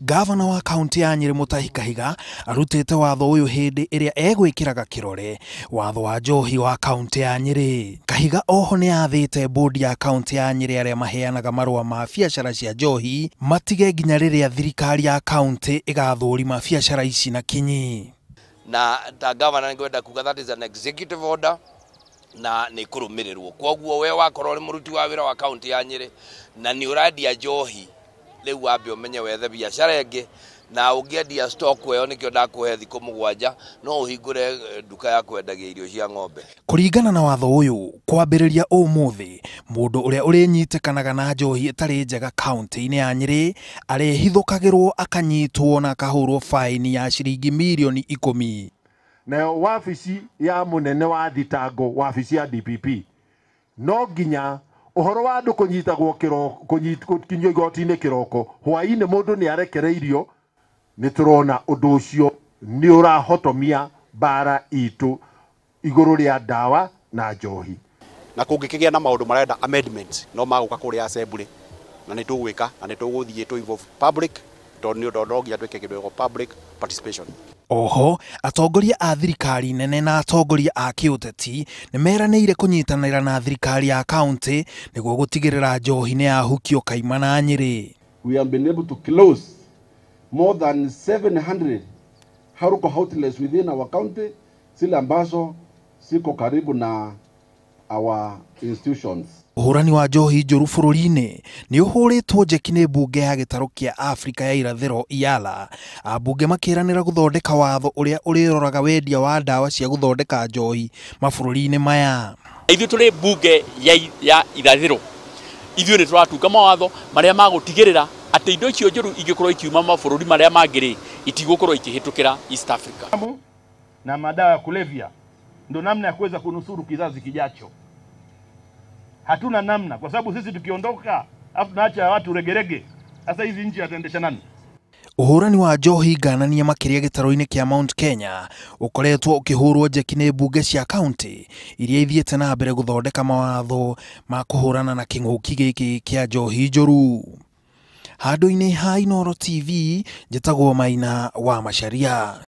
Gavana wa kaunti ya Nyeri Mutahi Kahiga arutĩte watho ũyũ hĩndĩ ĩrĩa egwĩkĩraga kĩrore watho wa njohi wa kaunti ya Nyeri. Kahiga oho nĩ athĩte bodi ya kaunti ya Nyeri arĩa maheanaga marũa ma biacara cia njohi matige nginya rĩrĩa thirikari ya kaunti ĩgathũrima biacara ici na kinyi. Na ta gavana nĩngwenda kuga that is an executive order na nĩ kũrũmĩrĩrwo. Kwoguo we wakorwo ũrĩ mũruti wa wĩra wa kaunti ya Nyeri na nĩ ũrendia njohi, rĩu wambe ũmenye wethe biacara ĩngĩ, na ũngĩendia stock ĩyo nĩkĩo ndakũhe thikũ 7 no ũhingũre nduka ya kwendagia irio cia ng'ombe. Kũringana na watho ũyũ, kwambĩrĩria ũmũthĩ mũndũ ũrĩa ũrĩnyitĩkanaga na njohi ĩtarĩ njega kaunti-inĩ ya Nyeri arĩhithũkagĩrwo akanyitwo na akahũrwo faini ya ciringi mirioni 10. Nayo wabici ya mũnene wa thitango, wabici ya DPP, no nginya ũhoro wa andũ kũnyitagwo kĩroko, gũkinyio igoti-inĩ kĩroko, hwaĩ-inĩ mũndũ nĩ arekereirio. Nĩ tũrona ũndũ ũcio nĩ ũrahotomia mbara itũ igũrũ rĩa ndawa na njohi. Na kũngĩkĩgĩa na maũndũ marenda amendments no magũka kũrĩa assembly, na nĩ tũgwĩka na nĩ tũgũthiĩ tũ involve public, tondũ nĩ ũndũ no nginya twĩke kĩndũ gĩtagwo public participation. Oho atongoria a thirikari nene na atongoria a kĩũteti nĩ meranĩire kũnyitanĩra na thirikari ya kaunti nĩguo gũtigĩrĩra njohi nĩ yahukio kaimana Nyeri. We have been able to close more than 700 alcohol outlets within our county, zile ambazo ziko karibu na our institutions. Ũhũrani wa njohi njũru bũrũri-inĩ nĩ ũhũrĩtwo njeki nĩ mbunge ya gĩtarũ kĩa Afrika ya irathĩro IALA. Ambunge makĩranĩra gũthondeka watho ũrĩa ũrĩroraga wendia wa ndawa cia gũthondeka njohi mabũrũri-inĩ maya. Ithuĩ tũrĩ mbunge ya irathĩro, ithuĩ nĩ tũratunga mawatho marĩa magũtigĩrĩra atĩ indo icio njũru ingĩkorwo ikiuma mabũrũri marĩa mangĩ rĩ, itigũkorwo ikĩhĩtũkĩra East Africa. Na madawa ya kulevya ndo namna ya kuweza kunusuru kizazi kijacho. Hatuna namna, kwa sababu sisi tukiondoka afu tunaacha watu regerege. Sasa hizi nchi ataendesha nani? Ũhũrani wa njohi ngananie makĩria gĩtarũ-inĩ kĩa Mount Kenya ũkoretwo ũkĩhũrwo njeki nĩ mbunge cia kaunti iria ithiĩte na mbere gũthondeka mawatho ma kũhũrana na kĩng'ũki gĩkĩ kĩa njohi njũru. Handũ-inĩ ha Inooro TV, njĩtagwo Maina wa Macharia.